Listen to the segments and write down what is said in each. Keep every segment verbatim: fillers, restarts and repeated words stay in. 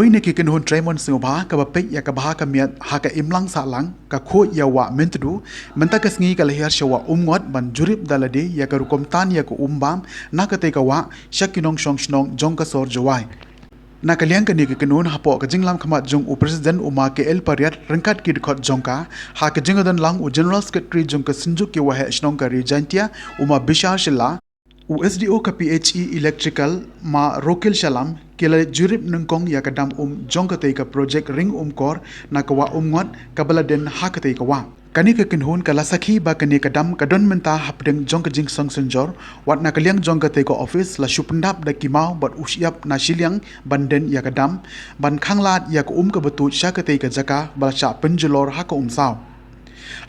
Kine ki kynhun treimon sngewbha kaba peit ïa ka bha ka miat ha ka imlang sahlang ka khuid ïa Wah Myntdu, mynta ka sngi ka la hiar sha Wah Umngot ban jurip da lade ïa ka rukom tan ïa ka um bam na katei ka wah sha ki nongshong shnong jong ka sor Jowai. Na ka liang kane ka kynhun, hapoh ka jinglam khmat jong u President u Ma K L Pariat ryngkat ki dkhot jong ka, ha ka jingdon lang u General Secretary jong ka Synjuk ki Waheh Shnong ka Ri Jaintia u Ma Bishar Shylla, u S D O ka P H E Electrical Ma Rokil Shylla, ki la jurip nyngkong ïa ka dam um jong katei ka projek ring um kor na ka Wah Umngot kaba la dien ha katei ka wah. Kane ka kynhun ka la sakhi ba kane ka dam ka don mynta hapdeng jong ka jingsong synjor, wat na ka liang jong katei ka office la shu pyndap da ki maw bad u shyiap na shiliang ban dien ïa ka dam, ban khanglad ïa ka um kaba tuid sha katei ka jaka ba la shah pynjulor ha ka um saw.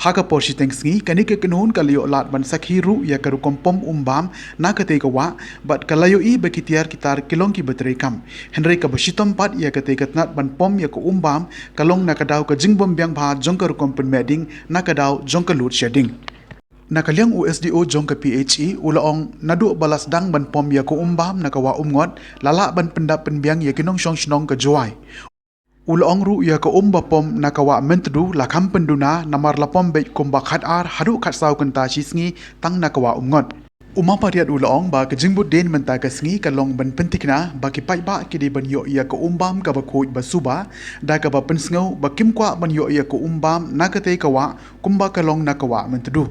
Ha ka por shiteng sngi, kane ka kynhun ka la ïoh lad ban sakhi ruh ïa ka rukom pom um bam na katei ka wah, bad ka la ïohi ba ki tiar ki tar ki long kiba treikam. Hynrei kaba shitom pat ïa katei ka tnat ban pom ïa ka um bam, ka long na ka daw ka jingbym biang bha jong ka rukom pynmih ding na ka daw jong ka lut shading. Na ka liang u S D O jong ka P H E u la ong naduh ba la sdang ban pom ïa ka um bam na ka Wah Umngot, la lah ban pyndap pynbiang ïa ki nongshong shnong ka Jowai. U la ong ruh ïa ka um ba pom na ka Wah Myntdu la kham pynduna namar la pom beit kumba khatar haduh khatsaw kynta shi sngi tang na ka Wah Umngot. U Ma Pariat u la ong ba ka jingbud dien mynta ka sngi ka long ban pynthikna ba ki paidbah ki dei ban ïoh ïa ka um bam kaba khuid ba suba, da kaba pynsngew ba kim kwah ban ïoh ïa ka um bam na katei ka wah kumba ka long na ka Wah Myntdu.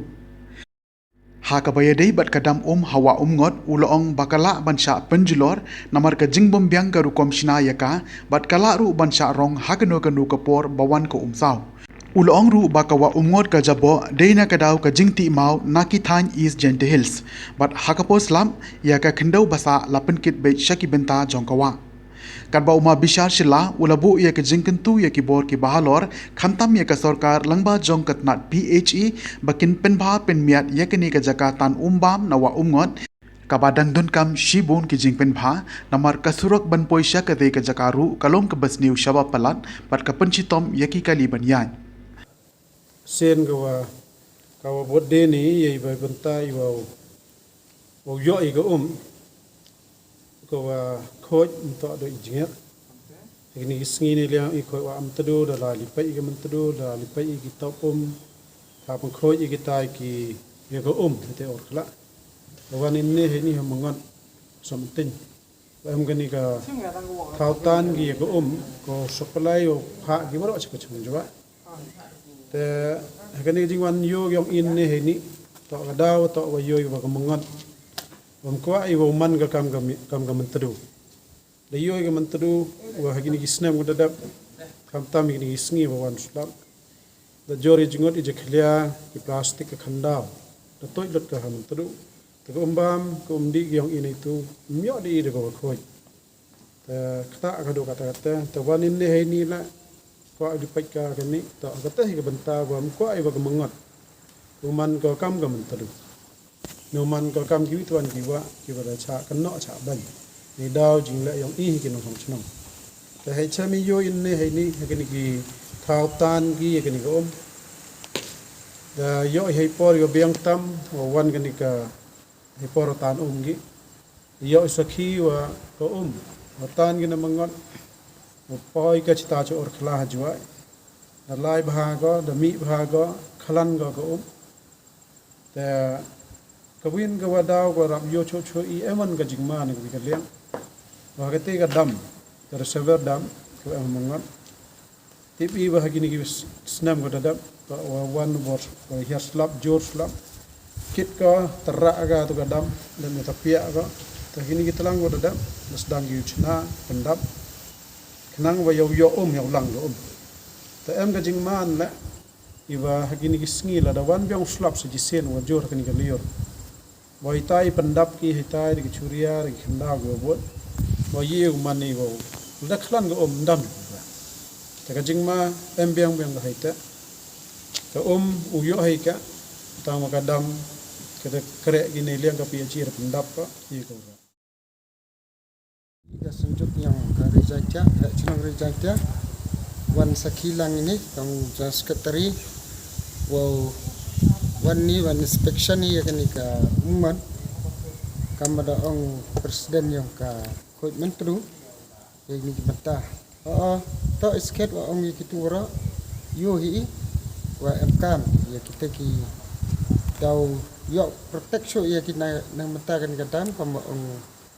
Ha kaba ïadei bad ka dam um ha Wah Umngot, u la ong ba ka lah ban shah pynjulor namar ka jingbym biang ka rukom shna ïa ka, bad ka lah ruh ban shah rong ha kano kano ka por ba wan ka um saw. U la ong ruh ba ka Wah Umngot ka jaboh dei na ka daw ka jingtih maw na ki thaiñ East Jaintia Hills, bad ha ka por slap ïa ka khyndew ba sah la pynkit beit sha ki bynta jong ka wah. Katba u Ma Bishar Shylla u la buh ïa ka jingkyntu ïa ki bor kiba halor, khamtam ïa ka sorkar lyngba jong ka tnat P H E ba kin pynbha pynmiat ïa kane ka jaka tan um bam na Wah Umngot, kaba dang donkam shibun ki jingpynbha, namar ka surok ban poi sha katei ka jaka ruh ka long kaba sniew shaba palat bad ka pynshitom ïa ki kali ban ïaid. Sien ka wa, ka wa bud dien ïa i ba bynta i wa, wa ïoh i ka um, ka wa khuid mynta da i jingeh. Kine ki sngi ne liang i khuid Wah Myntdu, da la lipait i ka Myntdu, da lipait i ki top um, ka pynkhuid i kita ki ïa ka um, te or khla. Ka wan ine heini ha Umngot, Sohmyntin. Em kane ka thaw tan ki ïa ka um, ko supply o pha ki baroh sha ka Chnong Jowai. Te ha kane ka jingwan ïoh yong ine heini, toh ka daw, toh wa ïoh i wa ka Umngot. Wam kwah i wa man ka kam ka mi-, kam ka Myntdu. Da ïoh i ka Myntdu, wa ha kine ki snem ka da dep, khamtam kine ki sngi wa wan slap. Da jor i jngut i jakhlia, i plastik ka khyndaw. Da tuid lut ka ha Myntdu. Te ka um bam, ka um dih ki yong ine tu, ym ïoh dih i da ka wa khuid. Te kata ka dok kata kata, te wan ine heini la, kwah lipait ka kane, te kata hi ka bynta wa ym kwah i wa ka Umngot. Ka man ka kam ka Myntdu. No man ka kam kiwi tuan kiwa, kiwa da cha kano cha ban. Ni daw jingleh yong i hi ki nongshong shnong. Te hei chem i ïoh ine heini, ha kine ki thaw tan ki, ha kine ka um. Da ïoh i hei por ïoh biang tam, wa wan kane ka hei por tan um ki. Ïoh i sakhi wa ka um, wa tan ki na Umngot, wa poi ka chita cha or khla ha Jowai. Da lai bha ko, da mih bha ko, khlan ko ka um. Te ka win ka wa daw ka rap ïoh cho cho i em wan ka jingma na ka wi ka liang. Wa ka te ka dam, ka reservoir dam, ka em Umngot. Tip i wa ha kine ki s-, snem ka da dep, ka wa wan bor, wa hiar slap, jor slap. Kit ka, tara ka tu ka dam, dam ïa ta piak ka. Ta kine ki tlang ka da dep, da sdang ki u chna, pyndap. Khnang wa ïoh ïoh um, ïoh lang ka um. Ta em ka jingman le, i wa ha kine ki sngi la da wan biang slap sa jisien wa jor ha kine ka liur. Wa itai pyndap ki, itai da ki churia, da ki khyndaw ki wa bud. Wa ïe u man i wa u. Da khlan ka um dam. Te ka jingma em biang biang ka hei te. Ka um u ïoh hei ka. Tang ma ka dam. Ka da kreh ki ne liang ka pi achi da pyndap ka. Ïe ka u. Ka Synjuk yong ka Ri Jaintia, ka chnong Ri Jaintia, wan sakhi lang ini, kam General Secretary, wow, wan ni, wan inspection ni, ïa kani ka Umngot, kam da ong President yong ka Khuid Myntdu, ïa kani ka bynta. O, to i skhet wa ong ïa kitu waroh, ïohi wa em kam ïa kita ki daw ïoh protect shuh ïa ki na, na mynta kane ka dam, kum wa ong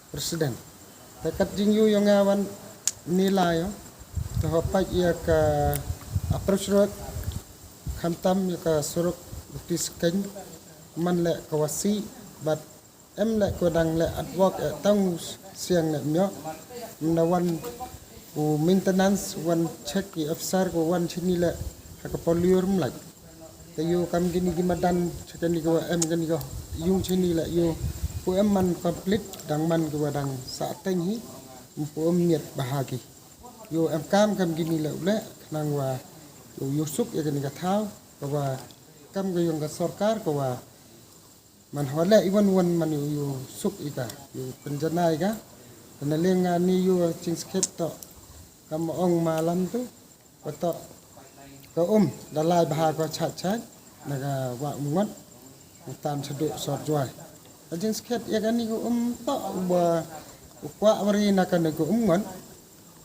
president. Te kat jingïohi ïong nga wan ni la ïong, te hapdeng ïa ka approach road, khamtam ïa ka surok baptis keng, man leh ka wasi, bad em leh ko dang leh artwork, eh, tang siang leh myo. Mna wan u maintenance, wan check i officer ko wan chini leh ha ka polior mlak. Te ïoh kam kini ki madan, check kini ko em kini ko yung chini leh ïoh pu em man complete, dang man ko dang sa teng hi, pu em miet bahagi. Ïoh em kam kam kini leh u leh, khnang wa ïoh, ïoh suk ïa kini ka thaw, ko wa kam ko ïong ka sorkar, ko wa man hwa leh iwan wan man ïoh, ïoh suk ïa ka, ïoh pynjanai ka. Te na liang nga ni ïoh jingskhet to, kam ong malam tu, wa to ka um da lai bha ko chat chat, na ka wa um ngot, u tan sadu sor Jwai. Ka jingskhet ïa kani ko um to, wa u kwah wari na kani ko um ngot,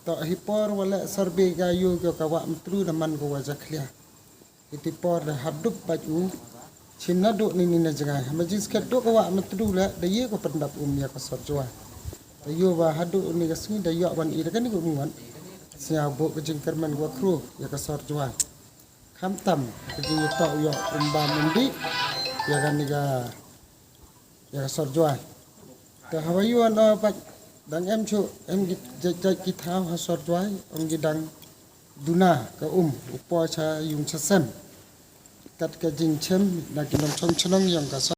to hi por wa leh survey ka ïoh ko ka wa mtru da man ko wa jakhlia. Iti por da hadup bad u chim na duk ni ni na jngai. Hama jingskhet duk ka wa mtru leh da ïoh ko pyndap um ïa ka sor Jwai. Da ïoh wa hadup ni ka sngi da ïoh wan i da kani ko um ngot. Sñiaw buk ka jingkyrmen wa khru ïa ka sor Jwai. Khamtam ka jingïatoh ïoh um bam um dih ïa kani ka, ïa ka sor Jwai. Te hawa ïoh na pat dang em chu em ki jait jait ki thaw ha sor Jwai, ong ki dang duna ka um u po cha yung cha sem. Kat ka jingchem na ki nongchong chnong ïong ka sor